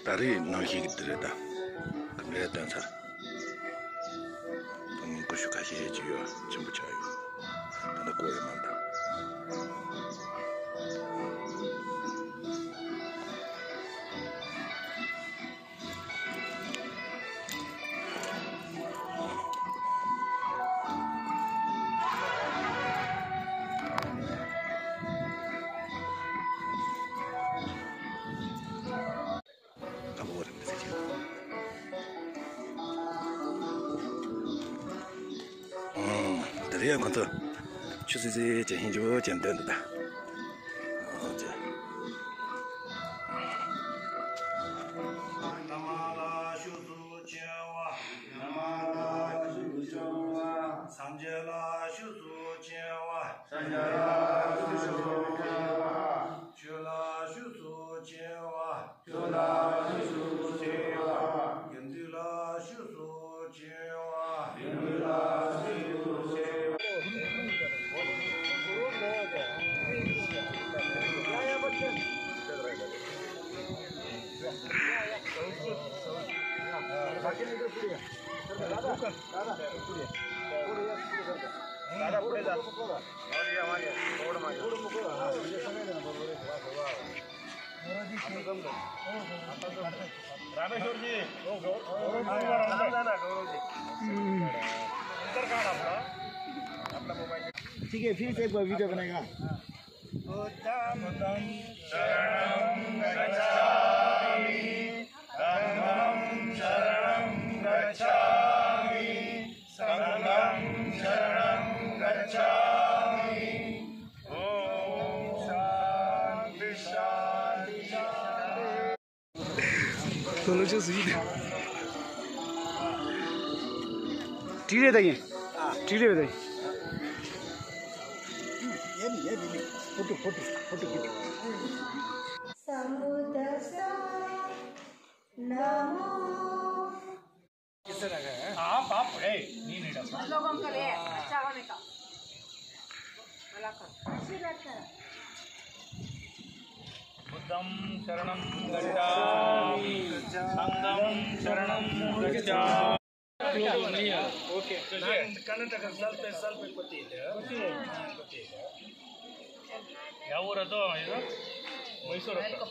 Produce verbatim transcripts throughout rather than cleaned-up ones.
ད་རེས་ནང་བཞིན་གྱི་འདི་རེད་ད། ག་མེད་སྟོན་ཚར། ད་ངས་ཀུ་ཤུ་ཁ་ཤས་ཅིག་ཡོད། ཆེན་པོ་ཆགས་ཡོད། ད་ལྟ་བསྐོལ་ཡོད་མ་རེད། དང་པོ་རིམ་པ་ཟེར་གྱི། ཨང་། དེ་རིང་ཁོ་ཚོ་ཆུ་སི་སི་ཅན་ཧིན་ཇོ་ཅན་འདོན་འདུག་ད། ཨང་ཅེ། ན་མ་ལ་ཤུ་སུ་ཆེ་བ། ན་མ་ལ་ཤུ་སུ་ཆེ་བ། སངས་རྒྱས་ལ་ཤུ་སུ་ཆེ་བ། སངས་རྒྱས་ལ་ཤུ་སུ་ཆེ་བ། ཆོས་ལ་ཤུ་སུ་ཆེ་བ། ཆོས་ལ་ཤུ་སུ་ཆེ་བ། དགེ་འདུན་ལ་ཤུ་སུ་ཆེ་བ། དགེ་འདུན་ལ་ཤུ་སུ་ཆེ་བ། रामेश्वर जी, वो गौ-, गौरव जी, गौरव जी। अंदर कहाँ आपका? अपना मोबाइल। ठीक है, फिर से एक बार वीडियो बनेगा। बुद्धं शरणं गच्छामि, धम्मं शरणं गच्छामि, संघं शरणं गच्छामि। ॐ शान्ति शान्ति शान्ति। ལོ་ལོ་ཅོ་སུ་ཡིན། ཏི་རེ་ད་ཡིན། ཏི་རེ་ད་ཡིན། ཡེ་མི་ཡེ་མི་མི། ཕོ་ཏོ་ཕོ་ཏོ་ཕོ་ཏོ་ཕོ་ཏོ། समुद्रसा नमो। आप, आप, ए, नहीं, नहीं, डॉक्टर। लोगों के लिए अच्छा होने का। बुद्धं शरणं गच्छामि, संघं शरणं गच्छामि। ಓಕೆ. ನಾನು ಕರ್ನಾಟಕ ಸ್ವಲ್ಪ, ಸ್ವಲ್ಪ ಗೊತ್ತಿದೆ. ಗೊತ್ತಿದೆ. ಯಾವ ಊರದು ಇದು? ಮೈಸೂರು ಹತ್ರ.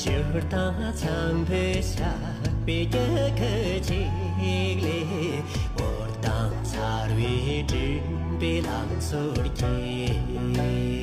སྤྱིར་བཏང་ཚངས་པའི་ཞགས་པའི་རྒྱ་ཁ་ཅིག་ལས། འོར་དང་ཚར་བའི་སྤྲིན་པའི་ལང་ཚོར་སྐྱེས།